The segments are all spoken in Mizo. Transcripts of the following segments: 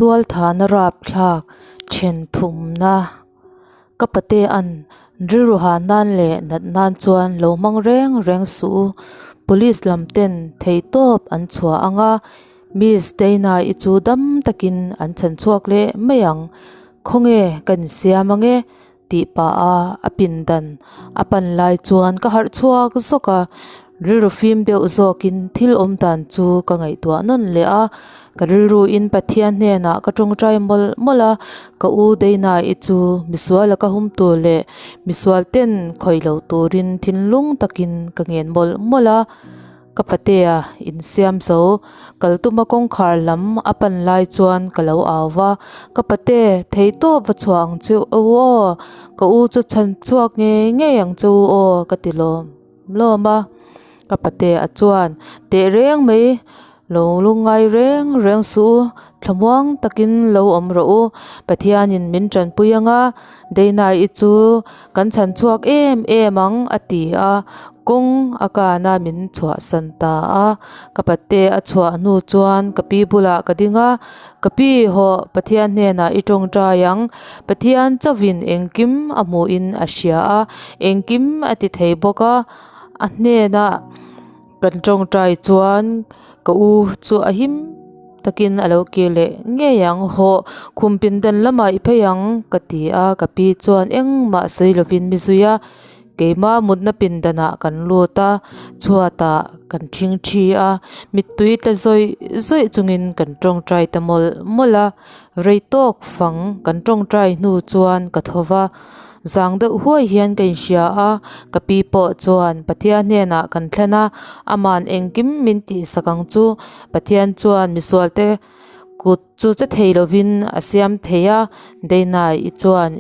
Tualthahna rapthlak then thumna ka patea'n rilru hah nan leh nat nan chuan lo hmang reng reng suh u. Police lam ten theihtawp an chhuah ang a, Miss Dana-i chu dam takin an chhan chhuak leh mai ang. Khawnge ka insiam ange? tih pah a a pindan a pan lai chuan ka harh chhuak zawk a rilru fim deuh zawkin thil awm dan chu ka ngaihtuah nawn leh a ka rilru in Pathian hnenah ka tawngtai mawlh mawlh a ka u Dana-i chu misual a ka hum tur leh misual ten khawih loh turin thinlung takin ka ngen mawlh mawlh a. Ka patea insiam zo kal tuma kawngkhar lam a pan lai chuan ka lo au va, Ka pate, theihtawp va chhuah ang che u aw, ka u chu chhan chhuak ngei ngei ang che u aw ka ti lawm lawm a. Ka patea chuan tehreng mai lo lungngai reng reng suh u, thlamuang takin lo awm rawh u, Pathianin min tanpui anga Deinai-i chu kan chhan chhuak em em ang a ti a, kawng a kan a min chhuahsan ta a, ka pate a chhuah hnu chuan ka pi bulah ka ding a, ka pi hawh Pathian hnenah i tawngtai ang, Pathian chauhin engkim a hmuhin a hria a, engkim a ti thei bawk a, a hnenah kan tawngtai chuan ka u chu a him. Takin a lo kir leh ngei ang, hawh khum pindan lamah i phei ang ka ti a, ka pi chuan engmah sawi lovin mi zui a, keimah mutna pindanah kan lut a, chhuatah kan thing thi a, mittui tla zawih zawih chungin kan tawngtai ta mawlh mawlh a, rei tawk fang kan tawngtai hnu chuan ka tho va. Zang deuh huai hian ka inhria a, ka pi pawh chuan Pathian hnenah kan thlen a, aman engkim min tihsak ang chu. Pathian chuan misualte kut chu che thei lovin a siam thei a, Deinai-i chuan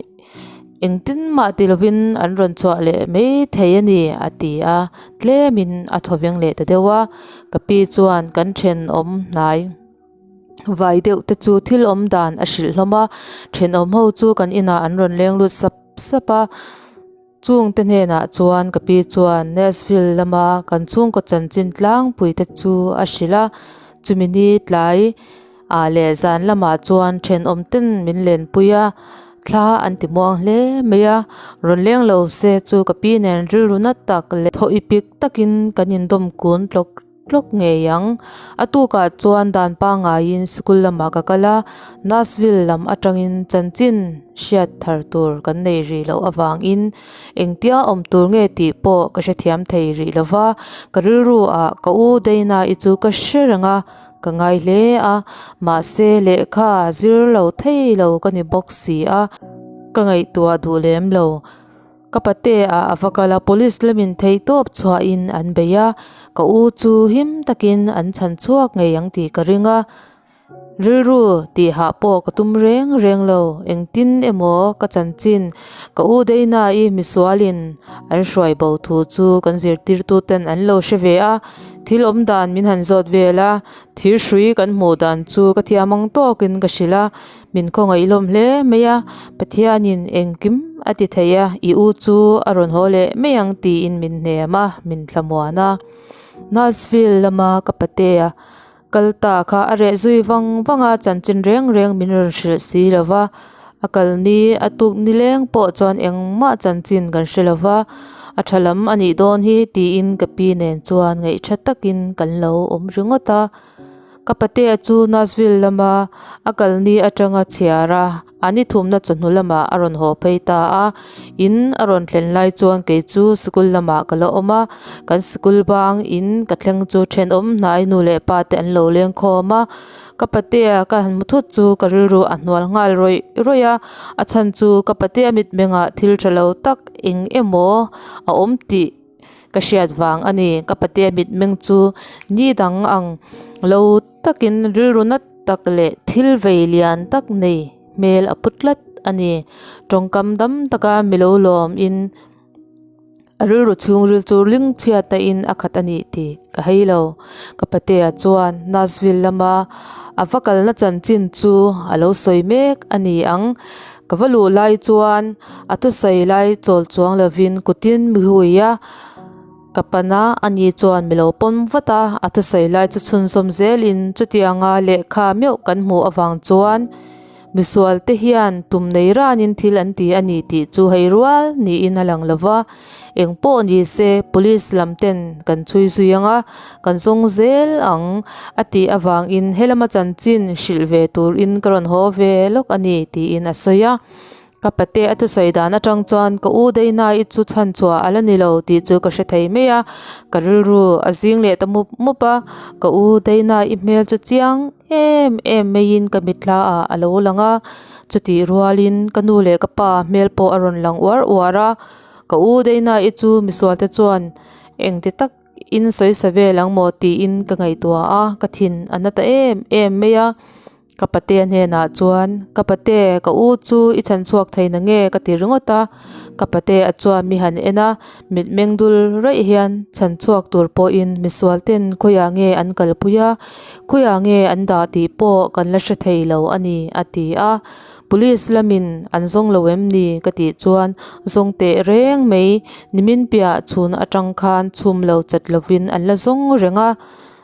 engtin mah ti lovin an rawn chhuah leh mai thei a ni a ti a, tlemin a thawveng leh ta deuh a, ka pi chuan kan thenawm hnai. Vai deuh te chu thil awm dan a hrilh hlawm a, thenawm ho chu kan inah an rawn leng lut sap sap a, chung te hnenah chuan ka pi chuan Nashville lama kan chhungkaw chanchin tlangpui te chu a hrilh a, chumi ni tlai ah leh zan lamah chuan thenawm ten min lenpui a, thla an ti muang hle mai a, rawn leng lo se chu ka pi nen rilru na tak leh thaw ipik takin kan indawm kun tlawk. Tlawk ngei ang. A tukah chuan dan pangaiin school lamah ka kal a, Nashville lam atangin chanchin hriat thar tur kan nei rih loh avangin engtia awm tur nge tih pawh ka hrethiam thei rih lo va, ka rilru ah ka u Dana-i chu ka hre reng a, ka ngai hle a, mahse lehkha zir lo thei lo ka ni bawk si a, ka ngaihtuah duh lem lo. Ka pate ah a va kal a, police lamin theihtawp chhuahin an bei a, ka u chu him takin an chhan chhuak ngei ang tih ka ring a, rilru tih hah pawh ka tum reng reng lo, engtin emaw ka chanchin ka u Dana-i misualin an hruai bo thu chu kan zirtirtu ten an lo hre ve a, thil awm dan min han zawt vel a, thir hrui kan hmuh dan chu ka thiam ang tawkin ka hrilh a. Min khawngaih hlawm hle mai a, Pathianin engkim a ti thei a, i u chu a rawn haw leh mai ang tiin min hnem a, min thlamuan a. Nashville lama ka patea kal ta kha a reh zui vang vang a, chanchin reng reng min rawn hrilh si lo va, a kal ni a tuk ni leng pawh chuan engmah chanchin kan hre lo va, a tha lam a nih dawn hi tiin ka pi nen chuan ngaihṭha takin kan lo awm ringawt a. Ka patea chu Nashville lama a kalni atanga chhiar a, a ni thumna chawhnu lamah a rawn haw phei ta a. In a rawn thlen lai chuan kei chu sikul lamah ka la awm a, kan sikul bang in ka thleng chu thenawm hnai nu leh pa te an lo leng khawm a. Ka patea ka han hmu thut chu ka rilru a hnual nghal rawih rawih a, a chhan chu ka patea mitmengah thil tha lo tak eng emaw a awm tih. Ka hriat vang a ni, ka patea mitmeng chu ni dang ang lo takin rilru nat tak leh thil vei lian tak nei hmel a pu tlat a ni. Tawngkam dam taka mi lo lawmin a rilru chhungril chu ling chhiat a in a khat a ni tih ka hei lo. Ka patea chuan Nashville lama a va kalna chanchin chu a lo sawi mek a ni ang. Ka va luh lai chuan a thusawi lai chawl chuang lovin kutin mi hui a. Ka pan a, ani chuan mi lo pawm vat a, a thusawi lai chu chhunzawm zelin chutianga lehkha meuh kan hmuh avang chuan misual te hian tum nei ranin thil an ti a ni tih chu hei rual niin a lang lo va, eng pawh ni se police lam ten kan chhui zui ang a, kan zawng zel ang a tih avangin helama chanchin hrilh ve turin ka rawn haw ve lawk a ni tiin a sawi a. Ka pate a thusawi dan atang chuan ka u Daina-i chu chhan chhuah a la ni lo tih chu ka hre thei mai a, ka rilru a zing leh ta mup mup a, ka u Daina-i hmel chu chiang em em maiin ka mitthla ah a lo lang a, chutih rualin ka nu leh ka pa hmel pawh a rawn lang uar uar a, ka u Daina-i chu misual te chuan engti tak in sawi sa vel ang maw tiin ka ngaihtuah a, ka thin a na ta em em mai a. Ka pate hnenah chuan, Ka pate, ka u chu i chhan chhuak thei na nge? ka ti ringawt a. Ka pate a chuan mi han en a, mitmeng dul raih hian chhan chhuak tur pawhin misual ten khawiah nge an kalpui a, khawiah nge an dah tih pawh kan la hre thei lo a ni, a ti a. Police lamin an zawng lo em ni? ka tih chuan, Zawng teh reng mai, nimin piah chhun atang khan chhum lo chat lovin an la zawng reng a.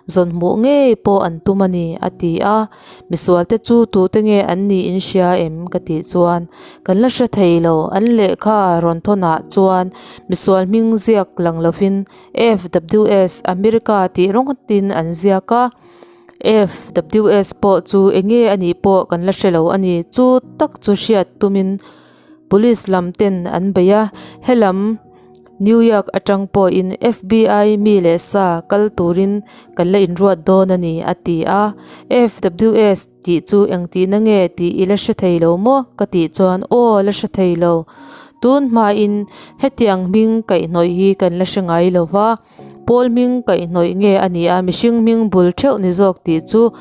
Zawn hmuh ngei pawh an tum a ni, a ti a. Misualte chu tute nge an nih in hria em? ka tih chuan, Kan la hre thei lo, an lehkha rawn thawnah chuan misual hming ziak lang lovin FWS America tih rawngtin an ziak a. FWS pawh chu enge a nih pawh kan la hre lo a ni. Chu tak chu hriat tumin Police lam ten an bei a, helam New York atang pawhin FBI mi leh sa kal turin kan la inruat dawn a ni, a ti a. FWS tih chu engtihna nge tih i la hre thei lo maw? ka tih chuan, Aw, la hre thei lo. Tun hmain hetiang hming kaihhnawih hi kan la hre ngai lo va. Pawl hming kaihhnawih nge a ni a, mihring hming bul theuh ni zawk tih chu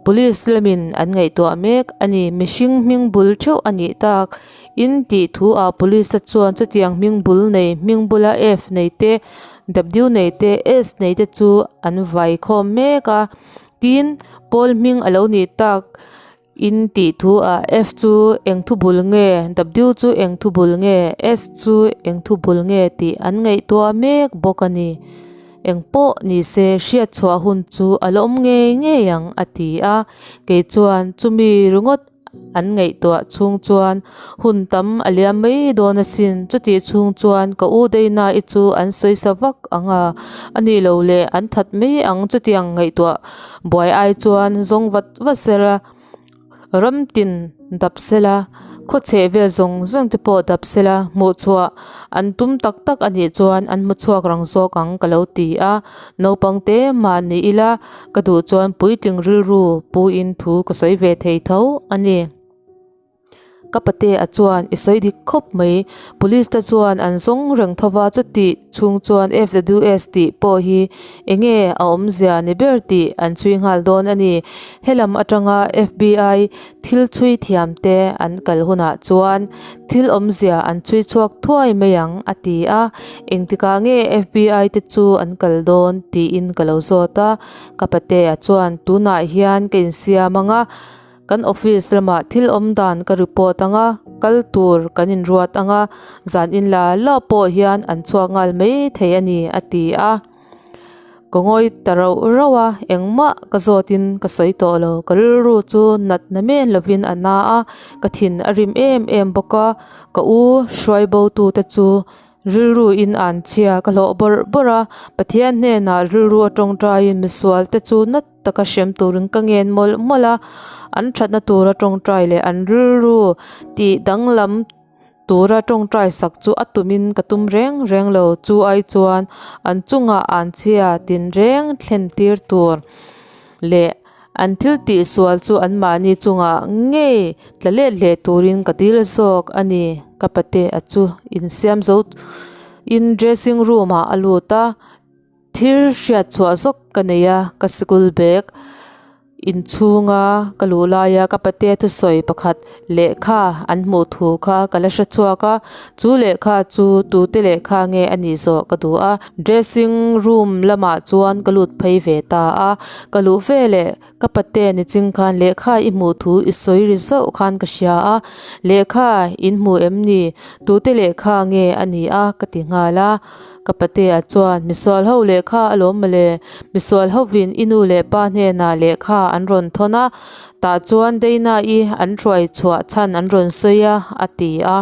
Police lamin an ngaihtuah mek a ni. Mihring hming bul theuh a nih tak in tih thu ah Police a chuan chutiang hming bul nei, hming bula F nei te, W nei te, S nei te chu an vai khawm mek a. Tin, Pawl hming a lo nih tak In tih thu ah F chu eng thu bul nge, W chu eng thu bul nge, S chu eng thu bul nge tih an ngaihtuah mek bawk a ni. Eng pawh ni se hriat chhuah hun chu a la awm ngei ngei ang a ti a. Kei chuan chumi ringawt an ngaihtuah chhung chuan hun tam a liam mai dawn asin. Chutih chhung chuan ka u Daina-i chu an sawi sa vak ang a, a nih loh leh an that mai ang chutiang ngaihtuah buai ai chuan zawng vat vat sela, ram tin dap sela, khaw chheh vel zawng zawng te pawh dap sela, hmuh chhuah an tum tak tak a nih chuan an hmu chhuak rang zawk ang ka lo ti a, naupang te mah ni ila ka duh chuan puitling rilru pu in thu ka sawi ve thei tho a ni. Ka pate a chuan i sawi dik khawp mai. Police te chuan an zawng reng tho va, chutih chhung chuan FWS tih pawh hi enge a awmzia ni ber tih an chhui nghal dawn a ni. Helam atanga FBI thil chhui thiam te an kal hunah chuan thil awmzia an chhui chhuak thuai mai ang a ti a. Engtikah nge FBI te chu an kal dawn tiin ka lo zawt a. Ka pate a chuan tunah hian ka insiam ang a. Kan office lamah thil awm dan ka report ang a, kal tur kan inruat ang a, zan in la la pawh hian an chhuak nghal mai thei a ni a ti a. Ka ngawi ta rauh rauh a, engmah ka zawtin ka sawi tawh lo, ka rilru chu nat na men lovin a na a, ka thin a rim em em bawk a, ka u hruai bo tu te chu Rilru in an chhia ka hlawh bawrh bawrh a, Pathian hnenah rilru a tawngtaiin misual te chu nat taka hrem turin ka ngen mawlh mawlh a, an thatna tura tawngtai leh an rilru tih danglam tura tawngtai sak chu a tumin ka tum reng reng lo, chu ai chuan an chungah an chhia tinreng thlen tir tur leh An thil tih sual chu anmahni chungah ngei tla let leh turin ka dil zawk a ni. Ka pate a chu insiam zo in dressing room ah a lut a, thil hriat chhuah zawk ka nei a, ka sikul bag inchhunga ka luh laia ka pate thusawi pakhat lehkha an hmuh thu kha ka la hre chhuak a, chu lehkha chu tute lehkha nge a nih zawh ka duh a, dressing room lamah chuan ka lut phei ve ta a, ka luh veleh ka pate niching khan lehkha i hmuh thu i sawi ri zauh khan ka hria a, lehkha in hmu em ni tute lehkha nge a nih a ka ti nghal a. Ka patea chuan, Misual ho lehkha alawm mawle, misual hovin i nu leh pa hnenah lehkha an rawn thawn a, tah chuan Dana-i an hruai chhuah chhan an rawn sawi a, a ti a.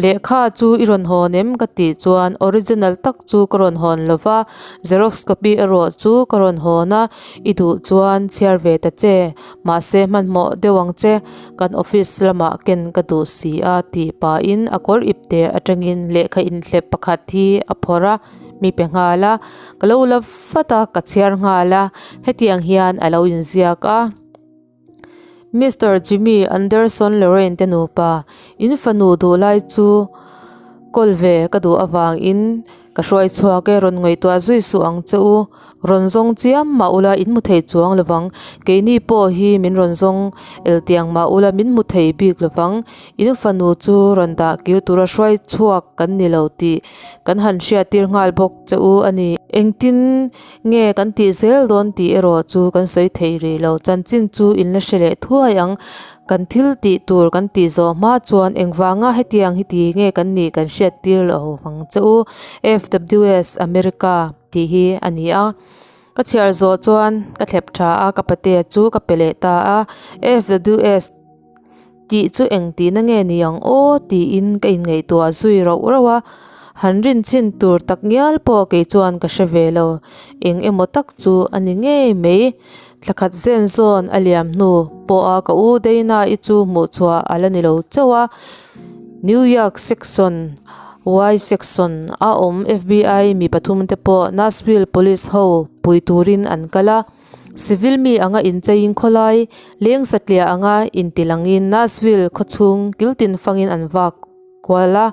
Lehkha chu i rawn hawn em? Ka tih chuan original tak chu ka rawn hawn lo va, xerox copy erawh chu ka rawn hawn a, i duh chuan chhiar ve ta che, mahse hmanhmawh deuh ang che, kan office lamah ken ka duh si a tih pahin a kawr ipte atangin lehkha inthlep pakhat hi a phawrh a, mi pe nghal a, ka lo la vat a, ka chhiar nghal a, hetiang hian a lo inziak a. Mister Jimmy Anderson Lorraine te nupa in fanu duh lai chu kawl ve ka duh avangin ka hruai chhuak e, rawn ngaihtuah zui suh ang che u, rawn zawng chiam mah ula in hmu thei chuang lovang, keini pawh hi min rawn zawng el tiang mah ula min hmu thei bik lovang, in fanu chu rawn dah kir tura hruai chhuak kan ni lo tih kan han hriattir nghal bawk che u a ni. Engtin Nge kan tih zel dawn tih erawh chu kan sawi thei rih lo. Chanchin chu in la hre leh thuai ang. Kan thil tih tur kan tih zawh hma chuan engvanga hetiang hi ti nge kan nih kan hriat tir lo vang che u. FWS America tih hi a ni a. Ka chhiar zawh chuan ka thlep tha a, ka patea chu ka pe leh ta a. FWS. Tih chu eng tihna nge ni ang aw tiin ka inngaihtuah zui rauh rauh a, han rin chhin tur tak ngial pawh kei chuan ka hre ve lo, eng emaw tak chu a ni ngei mai. Thla khat zen zawn a liam hnu pawha ka u Dana-i chu hmuh chhuah a la ni lo chauh a, New York Section Y Section a awm FBI mi pathum te pawh Nashville Police ho pui turin an kal a. Civil mi anga incheiin khawlai leng satliah anga inti langin Nashville khawchhung kiltin fangin an vak kual a,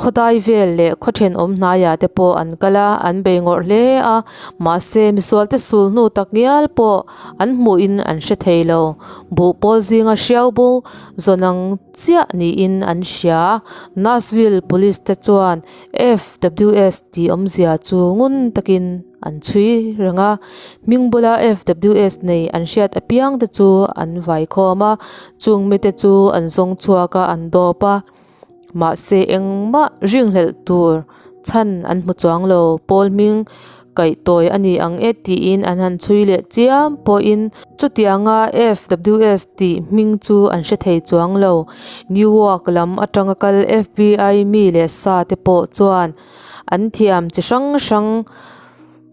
khawdai vel leh khaw thenawm hnaiah te pawh an kal a, an bei ngawrh hle a, mahse misualte sul hnu tak ngial pawh an hmuhin an hre thei lo. Buh pawl zinga hriau bo zawn ang chiah niin an hria. Nashville Police te chuan FWS tih awmzia chu ngun takin An chhui reng a, hming bula FWS nei an hriat apiang te chu an vai khawm a, chung mite chu an zawng chhuak a, an dawp a. Mahse engmah ringhlelh tur chhan an hmu chuang lo, Paul hming kaih tawi a ni ang e tiin an han chhui leh chiam pawhin chutianga FWS tih hming chu an hre thei chuang lo. Newark lam atanga kal FBI mi leh sa te pawh chuan An thiam chi hrang hrang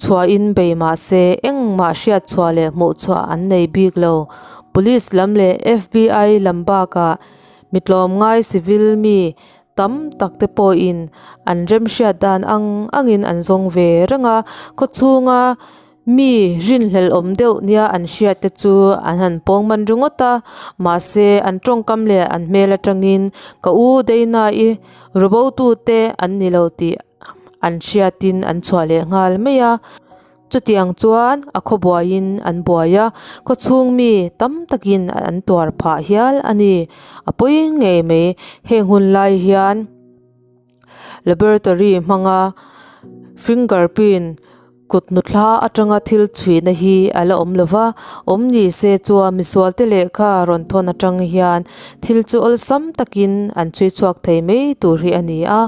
chhuahin bei mah se engmah hriat chhuah leh hmuh chhuah an nei bik lo. Police lam leh FBI lam bakah mi tlawmngai civil mi tam tak te pawhin an remhriat dan ang angin an zawng ve reng a, khawchhunga Mi rinhlelh awm deuh nia an hriat te chu an han pawng man ringawt a, mahse an tawngkam leh an hmel atangin ka u Dana-i robotute an ni lo tih an hriatin an chhuah leh nghal mai a. Chutiang chuan a khawbuaiin an buai a, khawchhung mi tam takin an tuar phah hial a ni. A pawi ngei mai heng hun lai hian laboratory hmanga fingerprint Kut nuthla atanga thil chhuihna hi a la awm lo va, awm ni se chuan misualte lehkha rawn thawn atang hian thil chu awlsam takin an chhui chhuak thei mai tur hi a ni a.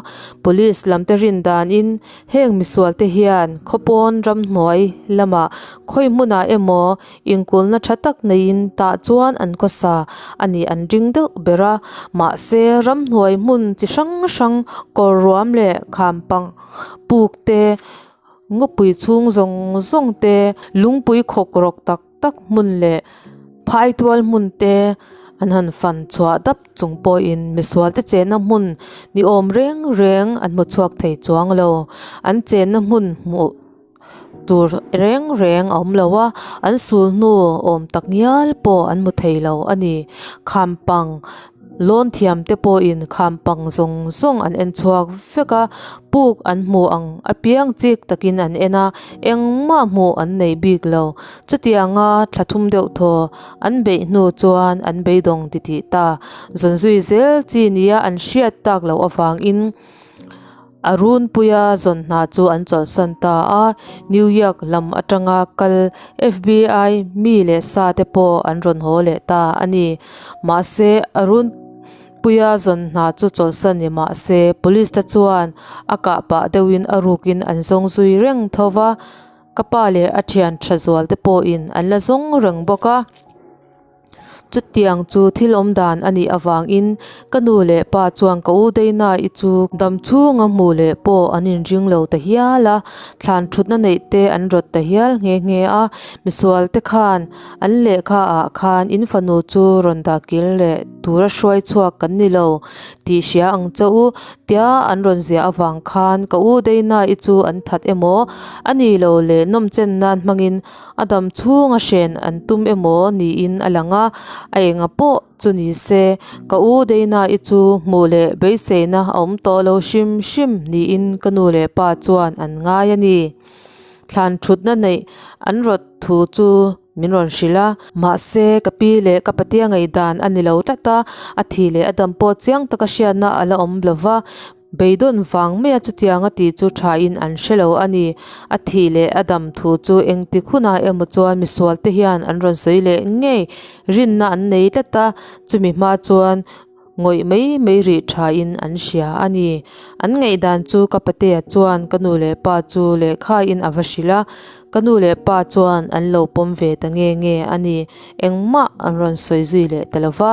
Police lamte rin danin heng misualte hian khawpawn ramhnuai lamah khawi hmunah emaw inkulna tha tak neiin tah chuan an khawsa a nih an ring deuh ber a, mahse ramhnuai hmun chi hrang hrang kawr ruam leh kham pang puk te Ngawpui chhung zawng zawng te, lungpui khawk rawk tak tak hmun leh phaitual hmun te an han fan chhuah dap chung pawhin misualte chenna hmun ni awm reng reng an hmu chhuak thei chuang lo. An chenna hmun hmuh tur reng reng a awm lo a, an sul hnu awm tak ngial pawh an hmu thei lo a ni. Khampang Lawn thiam te pawhin kham pang zawng zawng an en chhuak vek a, puk an hmu ang apiang chik takin an en a, engmah hmuh an nei bik lo. Chutianga thla thum deuh thaw an beih hnu chuan an beidawng titih ta. Zawn zui zel chi nia an hriat tak loh avangin A runpuia zawn hna chu an chawlhsan ta a, New York lam atanga kal FBI mi leh sa te pawh an rawn haw leh ta a ni. Mahse, a run. Puia zawn hna chu chawlhsan ni mah se police te chuan a kah pah deuhin a rukin an zawng zui reng tho va, ka pa leh a thian tha zual te pawhin an la zawng reng bawk a. Chutiang chu thil awm dan a nih avangin ka nu leh pa chuan ka u Deinai chu dam chhunga hmuh leh pawh an inring lo ta hial a, thlan thutna neih te an rawt ta hial nghe nghe a, misual te khan an lehkha ah khan in fanu chu rawn dah kil leh tura hruai chhuak kan ni lo tih hria ang che u tia an rawn ziah avang khan ka u Deinai chu an that emaw a ni lo leh nawmchen nan hmangin A dam chhunga hren an tum emaw niin a lang a, a enga pawh chu ni se, ka u Deinai chu hmuh leh beiseina a awm tawh lo hrim hrim niin ka nu leh pa chuan an ngai a ni. Thlan thutna neih an rawt thu chu min rawn hrilh a. Mahse, ka pi leh ka patea ngaihdan a ni lo tlat a, a thih leh a dam pawh chiang taka hriatna a la awm lo va. Beidawn vang maia chutianga tih chu thain an hre lo a ni. A thih leh a dam thu chu engtik hunah emaw chuan misualte hian an rawn sawi leh ngei rinna an nei tlat a, chumi hma chuan ngawih mai mai rih thain an hria a ni. An ngaihdan chu ka patea chuan ka nu leh pa chu lehkhain a va hrilh a, ka nu leh pa chuan an lo pawm ve ta nge nge a ni. Engmah an rawn sawi zui leh ta lo va.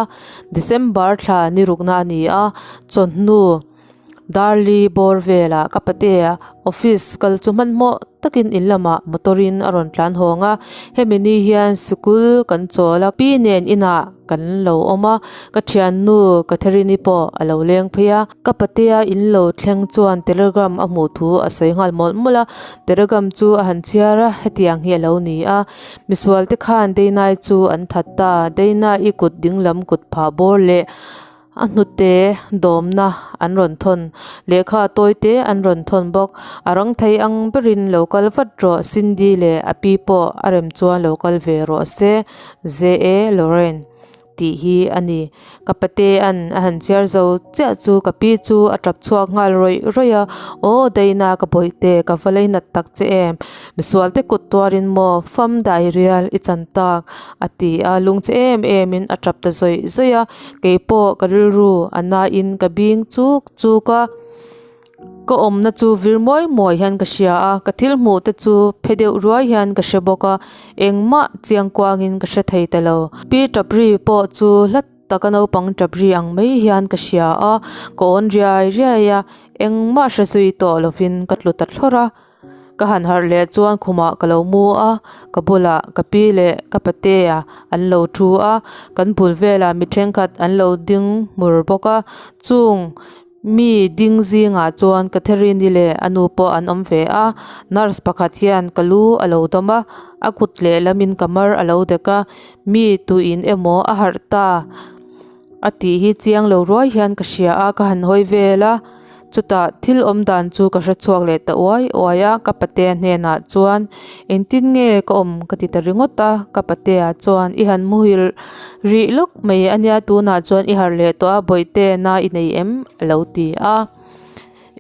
December thla ni rukna a ni a, chawhnu Darli bawr velah ka patea office kal chu hmanhmawh takin in lamah motor in a rawn tlan hawng a, hemi ni hian sikul kan chawl a, pi nen inah kan lo awm a, ka thiannu Catherine-i pawh a lo leng phei a, ka patea in lo thleng chuan telegram a hmuh thu a sawi nghal mawlh mawlh a, telegram chu a han chhiar a, hetiang hi a lo ni a. Misual te khan Deinai chu an that ta, Deinai kut dinglam kut phah bawr leh a hnute dawmna an rawn thawn, lehkha tawi te an rawn thawn bawk. A rang thei ang berin lo kal vat rawh, Cindy leh a pi pawh a rem chuan lo kal ve rawh se, J.A. Lorraine. Tih hi a ni. Ka patea'n a han chhiar zo chiah chu ka pi chu a tap chhuak nghal rawih rawih a, Aw Daina ka bawihte ka va leinat tak che em? Misual te kut tuarin maw fam dai rial i chan tak? a ti a, lungchhe em emin a tap ta zawih zawih a, keipawh ka rilru a nain ka bing chuk chuk a. Ka awmna chu vir mawi mawi hian ka hria a, ka thil hmuh te chu phe deuh ruai hian ka hre bawk a, engmah chiang kuangin ka hre thei ta lo. Pi Ṭapri pawh chu hla taka naupang Ṭapri ang mai hian ka hria a, ka awn riai riai a, engmah hre zui tawh lovin ka tlu ta thlawrh a. Ka han harh leh chuan khumah ka lo mu a, ka bulah ka pi leh ka patea an lo thu a, kan bul velah mi thenkhat an lo ding hmur bawk a, chung Mi ding zingah chuan Catherine-i leh a nu pawh an awm ve a, nurse pakhat hian ka lu a lo dawm a, a kut lehlamin ka mar a lo dek a, mi tuin emaw a harh ta a tih hi chiang lo ruai hian ka hria a, ka han hawi vel a, chutah thil awm dan chu ka hre chhuak leh ta uai uai a, ka patea hnenah chuan engtin nge ka awm ka ti ta ringawt a, ka patea chuan i han muhil Rih lawk mai a nia tunah chuan i harh leh tawh a bawihte na i nei em a lo ti a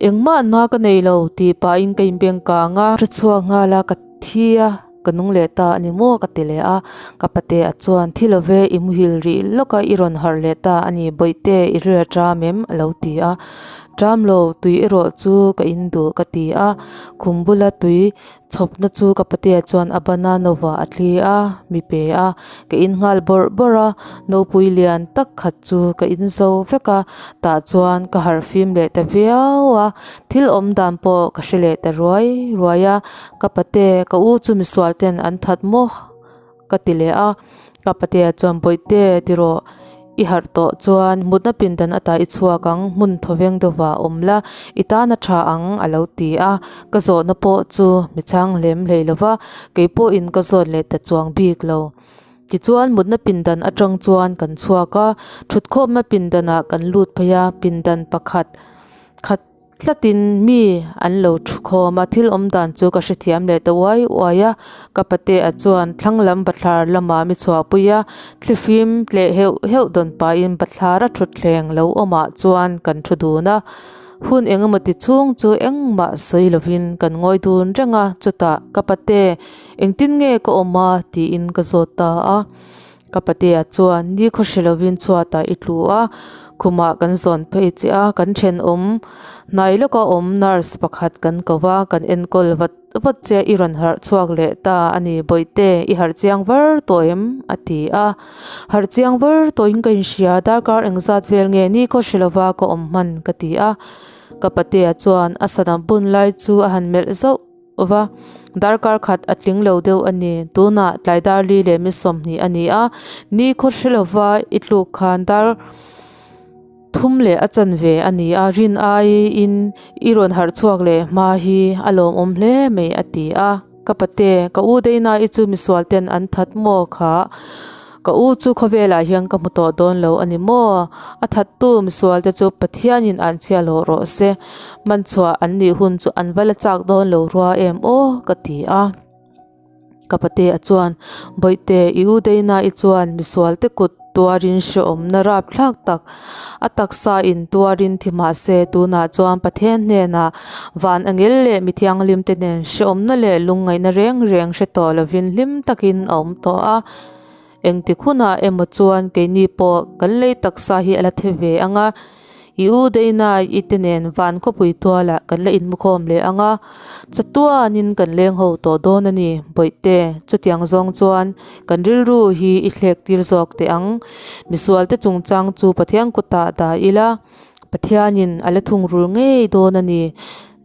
engmah na ka nei lo tih pahin ka inbeng kang a hre chhuak nghal a ka thi a ka nung leh ta a ni maw ka ti leh a ka patea chuan thi lo ve i muhil rih lawk a i rawn harh leh ta a ni bawihte i ria ṭam em a lo ti a ṭam lo tui erawh chu ka in duh ka ti a khum bula tui Chhawpna chu ka patea chuan a ban a nova a thli a, mi pe a, ka in nghal bawrh bawrh a, nopui lian tak khat chu ka in zo vek a, tah chuan ka harh fim leh ta viau a, thil awm dan pawh ka hre leh ta ruai ruai a, ka pate ka u chu misual ten an that maw? Ka ti leh a, ka patea chuan Bawihte ti rawh, i harh tawh chuan mutna pindan ata i chhuak ang, hmun thawveng deuhvah awm la, i tan a tha ang a lo ti a, ka zawhna pawh chu mi chhang hlem hlei lo va, kei pawhin ka zawt leh ta chuang bik lo. Tichuan mutna pindan atang chuan kan chhuak a, thutkhawmna pindanah kan lut phei a, pindan pakhat khat Tlatin mi an lo thu khawm a, thil awm dan chu ka hrethiam leh ta uai uai a, ka patea chuan thlang lam bathlar lamah mi chhuahpui a, thlifim tleh heuh heuh dawn pahin bathlara thutthleng lo awmah chuan kan thu dun a, hun eng emaw ti chhung chu engmah sawi lovin kan ngawi dun reng a, chutah ka pate engtin nge ka awm a tiin ka zawt ta a. Ka patea chuan ni khaw hre lovin chhuatah i tlu a, Khumah kan zawn phei che a, kan thenawm hnai lawka awm nurse pakhat kan ko va, kan enkawl vat vat che a, i rawn harh chhuak leh ta a ni Bawihte, i harh chiang var tawh em? a ti a. Harh chiang var tawhin ka inhria, darkar engzat vel nge ni khaw hre lova ka awm hman ka ti a. Ka patea chuan a sana bun lai chu a han melh zauh va, darkar khat a tling lo deuh a ni. Tunah tlai dar li leh mi 20 a ni a, ni khaw hre lova i tluk khan dar thum leh a chanve a ni a, rin aiin i rawn harh chhuak leh hma hi a lawmawm hle mai a ti a. Ka pate, ka u Dana i chu misual ten an that maw kha? Ka u chu khawvelah hian ka hmu tawh dawn lo a ni maw? A thattu misual te chu Pathianin an chhia hlawh rawh se. Man chhuah an nih hun chu an va la chak dawn lo rua em aw ka ti a. Ka patea chuan, Bawihte, i u Dana i chuan misual te kut tuarin hrehawmna rapthlak tak a taksa in tuarin thi mah se tunah chuan Pathian hnenah van angel leh mi thianghlim te nen hrehawmna leh lungngaihna reng reng hre tawh lovin hlim takin a awm tawh a. Engtik hunah emaw chuan keini pawh kan lei taksa hi a la the ve ang a, i u Deinai i te nen van khawpui tualah kan la inmukhawm leh ang a, chatuanin kan leng ho tawh dawn a ni Bawihte, chutiang zawng chuan kan rilru hi i thlek tir zawk teh ang. Misualte chungchang chu Pathian kutah dah ila, Pathianin a la thungrul ngei dawn a ni.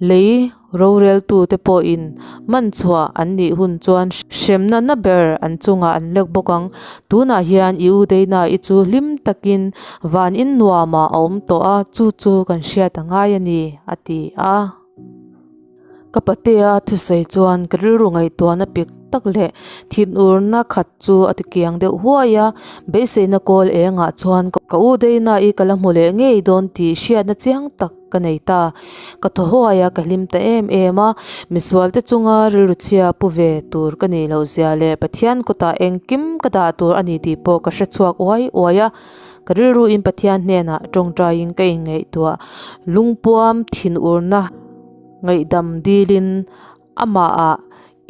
Lei roreltute pawhin man chhuah an nih hun chuan hremna na ber an chungah an lek bawk ang. Tunah hian i u Dana i chu hlim takin van in nuamah a awm tawh a, chu chu kan hriat a ngai a ni, a ti a. Ka patea thusawi chuan ka rilru ngaihtuahna pik tak leh thinurna khat chu a tikiang deuh huai a, beiseina kawl engah chuan ka u Dana i ka la hmu leh ngei dawn tih hriatna chiang tak ka nei ta. Ka thaw huai a, ka hlim ta em em a, misual te chunga rilru chhia pu ve tur ka nih loh zia leh Pathian kutah engkim ka dah tur a ni tih pawh ka hre chhuak uai uai a. Ka rilruin Pathian hnenah tawngtaiin ka inngaihtuah lungpuam thinurna ngaihdam dilin Amahah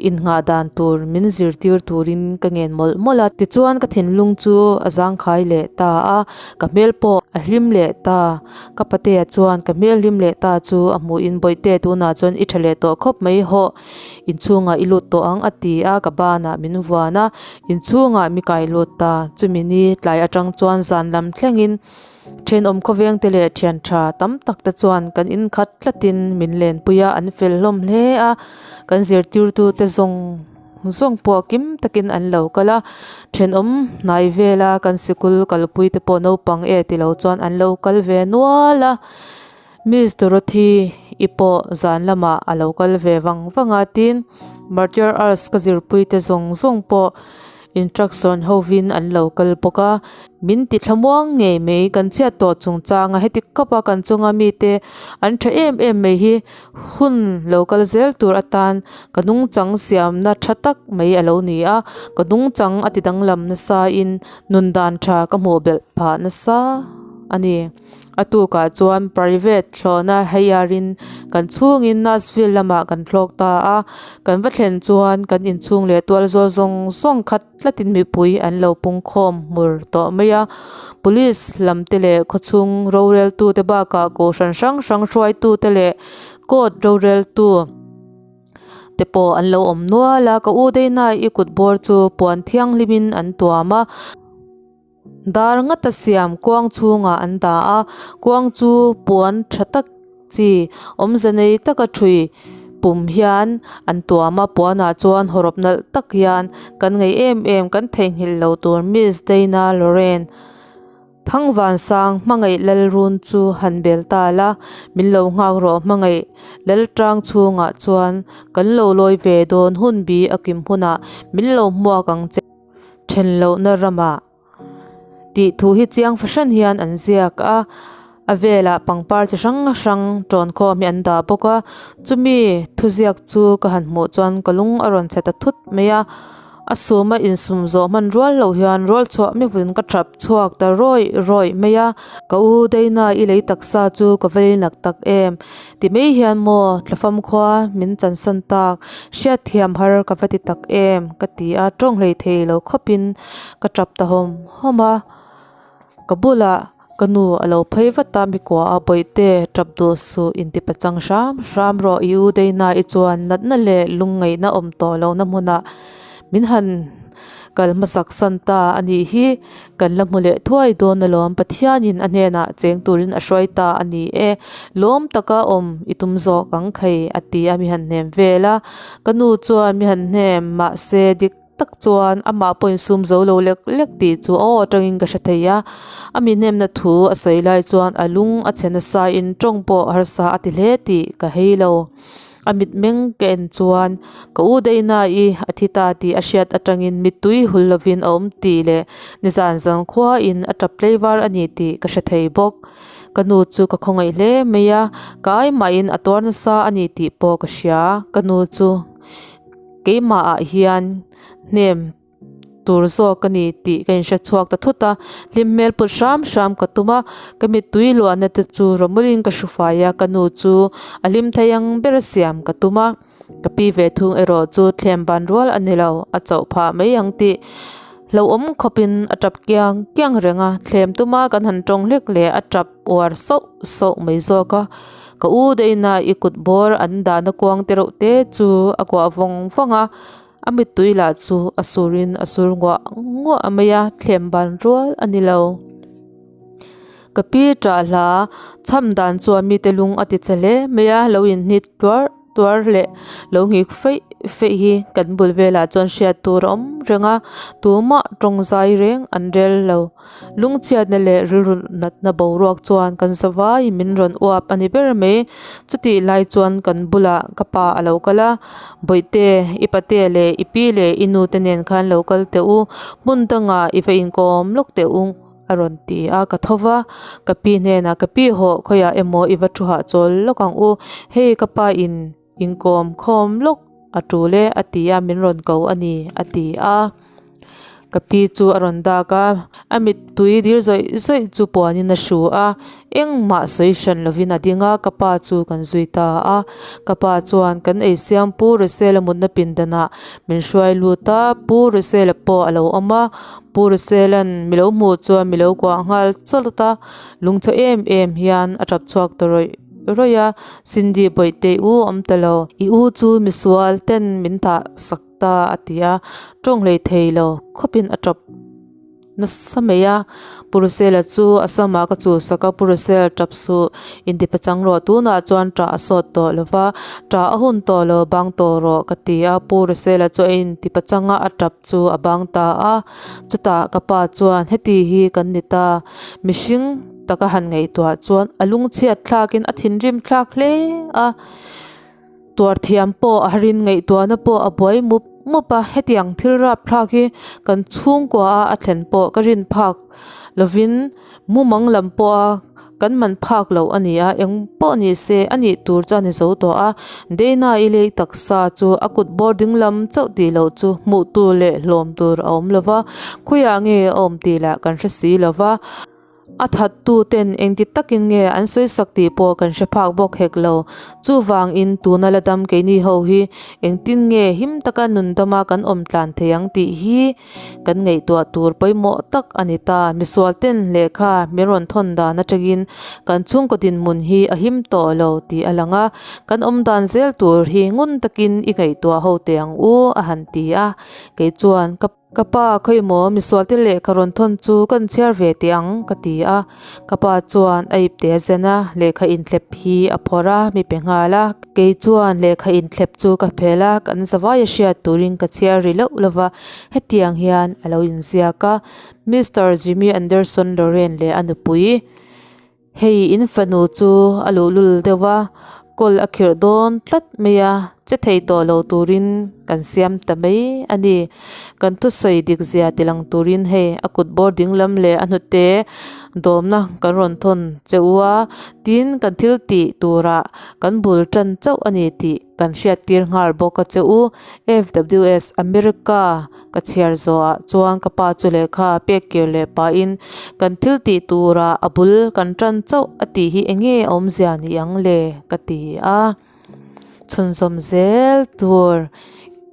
innghah dan tur min zirtir turin ka ngen mawlh mawlh a, tichuan ka thinlung chu a zangkhai leh ta a, ka hmel pawh a hlim leh ta. Ka patea chuan ka hmel hlim leh ta chu a hmuhin Bawihte tunah chuan i tha leh tawh khawp mai hawh, inchhungah i lut tawh ang a ti a, ka banah min vuan a, inchhungah mi kai lut ta. Chumi ni tlai atang chuan zan lam thlengin Thenawm khawveng te leh thian tha tam tak te chuan kan inkhat tlatin min lenpui a, an fel hlawm hle a, kan zirtirtu te zawng zawng pawh kim takin an lo kal a, thenawm hnai vela kan sikul kalpui te pawh naupang e tilo chuan an lo kal ve nual a, Miss Dorothy i pawh zan lamah a lo kal ve vang vang a, tin Martyr Arts ka zirpui te zawng zawng pawh instruction hovin an lo kal bawk a, min ti thlamuang ngei mai kan chhiat tawh chungchanga heti khawp a kan chunga mite an tha em em mai hi hun lo kal zel tur atan ka nungchang siamna tha tak mai a lo ni a, ka nungchang a ti danglam nasa in nun dan tha ka hmuh belh phah nasa a ni. A tukah chuan private thlawhna heiarin kan chhungin Nashville lamah kan thlawk ta a, kan va thlen chuan kan inchhung leh tual zawl zawng zawng khat tlatin mipui an lo pungkhawm hmur tawh mai a. Police lam te leh khawchhung roreltu te bakah kohhran hrang hrang hruaitu te leh court roreltu te pawh an lo awm nual a, ka u Dana i kut bawr chu puan thianghlimin an tuam a. Dar ngata siam kuang chhungah an dah a, kuang chu puan tha tak chi awmze nei taka thui pum hian an tuam a, puanah chuan hawrawp nalh tak hian kan ngaih em em kan theihnghilh lo tur Miss Dana Lorraine Thangvansang hmangaih Lalrun chu han bel ta la, min lo nghak rawh hmangaih Laltang chhungah chuan kan lo lawi ve dawn hun bi a kim hunah min lo hmuak ang che. Then lohna ramah tih thu hi chiang fahran hian an ziak a, a velah pangpar chi hrang hrang tawn khawm hi an dah bawk a, chumi thuziak chu ka han hmuh chuan ka lung a rawn chhe ta thut mai a, a suma insum zawh hman rual loh hian rual chhuah meuhin ka thap chhuak ta rawih rawih mai a, ka u Dana i lei taksa chu ka va leinak tak em ti mai hian maw thlafam khua min chansan tak Hriatthiam har ka va ti tak em? ka ti a, tawng hlei thei lo khawpin ka tap ta hawm hawm a. Ka bulah Ka nu a lo phei vat a, mi kua a bawihte tap duh suh inti pachang hram hram rawh i u Dana i chuan natna leh lungngaihna awm tawh lohna hmunah min han kal hmasak san ta a nih hi. Kan la hmu leh thuai dawn alawm Pathianin a hnenah cheng turin a hruai ta a ni e, lawm taka awm i tum zawk ang khei a ti a mi han hnem vel a, ka nu chuan mi han hnem mahse dik tak chuan amah pawh insum zo lo lek lek tih chu aw atangin ka hre thei a, a mi hnemna thu a sawi lai chuan a lung a chhe nasa in tawng pawh harsa a ti hle tih ka hei lo. A mitmeng ka en chuan ka u Dana-i a thi ta tih a hriat atangin mittui hul lovin a awm tih leh nizan zan khuain a tap tleivar a ni tih ka hre thei bawk. Ka nu chu ka khawngaih hle mai a, ka aimahin a tuar nasa a ni tih pawh ka hria. Ka nu chu keimahah hian hnem. tur zawk a ni tih ka inhre chhuak ta thut a, hlim hmel put hram hram ka tum a, ka mittui luahna te chu rawmawlin ka hru fai a, ka nu chu a hlim thei ang ber a siam ka tum a, ka pi ve thung erawh chu thlem ban rual a ni lo, a chauh phah mai ang tih hlauhawm khawpin a tap kiang kiang reng a, thlem tuma kan han tawng hlek leh a tap uar sauh sauh mai zawk a, ka u Dana i kut bawr an dahna kuang te reuh te chu a kuah vawng vawng a. A mittui lah chu a surin a sur nguah nguah mai a, thlem ban rual a ni lo. Ka pi ṭah hla chham dan chuan mite lung a ti che hle mai a, lo inhnit tuar tuar leh lo nghik feih feih hi kan bul velah chuan hriat tur a awm reng a, tumah tawng zai reng an rel lo. Lungchhiatna leh rilru natna boruak chuan kan zavaiin min rawn uap a ni ber mai. Chutih lai chuan kan bulah ka pa a lo kal a, Bawihte, i pate leh i pi leh i nu te nen khan lo kal teh u, hmun dangah i va inkawm lawk teh u a rawn ti a, ka tho va. Ka pi hnenah ka pi hawh khawiah emaw i va thu hahchawl lawk ang u, hei ka pa in Inkawm khawm lawk a tul e a ti a, min rawn ko a ni a ti a. Ka pi chu a rawn dak a, a mittui dir zawih zawih chu puanin a hru a, engmah sawi hran lovin a ding a, ka pa chu kan zui ta a. Ka pa chuan kan ei siam Pu Rusela mutna pindanah min hruai lut a, Pu Rusela pawh a lo awm a, Pu Rusela'n mi lo hmuh chuan mi lo kuah nghal chawlh a, lungchhe em em hian a tap chhuak ta rawih. rawih a, Cindy bawihte i u awm ta lo, i u chu misual ten min thah sak ta a ti a, tawng hlei thei lo khawpin a tap nasa mai a, Pu Rusela chu a samah ka chu sak a, Pu Rusel tap suh inti pachang rawh tunah chuan tah a sawt tawh lo va, tah a hun tawh lo bang tawh rawh ka ti a, Pu Rusela chu a inti pachang a, a tap chu a bang ta a, chutah ka pa chuan heti hi kan ni ta mihring. taka han ngaihtuah chuan a lungchhiat thlakin a thinrim thlak hle a, tuar thiam pawh a harin ngaihtuahna pawh a buai mup mup a, hetiang thil rap thlak hi kan chhungkua a a thlen pawh ka rin phak lovin mumang lam pawha kan man phak loh a ni a, eng pawh ni se a nih tur chu a ni zo tawh a, Dana i lei taksa chu a kut bawr ding lam chauh tih loh chu hmuh tur leh hlawm tur a awm lova, khawiah nge a awm tih lah kan hre si lova. A thattu ten engti takin nge an sawi sak tih pawh kan hre phak bawk hek lo. Chuvangin tuna la dam keini ho hi engtin nge him taka nun dama kan awm tlan thei ang tih hi kan ngaihtuah tur pawimawh tak a ni ta. Misual ten lehkha min rawn thawn dan atangin kan chhungkaw dinhmun hi a him tawh lo tih a lang a, kan awm dan zel tur hi ngun takin i ngaihtuah ho teh ang u a han ti a. Kei chuan ka. Ka pa, khawimaw misualte lehkha rawn thawn chu kan chhiar ve teh ang, ka ti a. Ka pa chuan a ipte a zen a, lehkha inthlep hi a phawrh a, mi pe nghal a. Kei chuan lehkha inthlep chu ka phel a, kan zavai a hriat turin ka chhiar ri loh lo va, hetiang hian a lo inziak a, Mister Jimmy Anderson Lorraine leh a nupui. Hei in fanu chu a luhlul deuh a, kawl a khirh dawn tlat mai a, che thei tawh lo turin kan siam ta mai a ni. Kan thusawi dik zia ti lang turin hei a kut bawr ding lam leh a hnute dawmna kan rawn thawn che u a, tin kan thil tih turah kan bul tan chauh a ni tih kan hriat tir nghal bawk a che u. FWS America. Ka chhiar zawhah chuan ka pa chu lehkha pek kir leh pahin kan thil tih turah a bul kan tan chauh a tih hi eng nge awmzia ni ang le ka ti a. Chhunzawm zel tur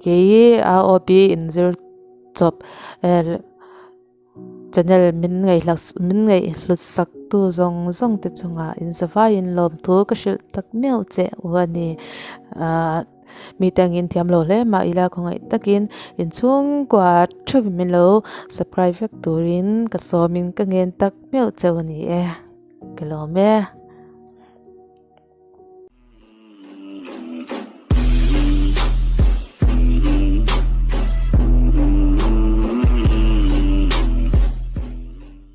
kei a aw pi inzir chawp. Channel min ngaihhlak min ngaihhlut sak tu zawng zawng te chungah in zavaiin lawmthu ka hrilh tak meuh che u a ni. Ahh mite angin thiam lo hle mah ila khawngaih takin inchhungkua theuhin min lo subscribe vek turin ka sawmin ka ngen tak meuh cheu a ni e. Ka lawm e.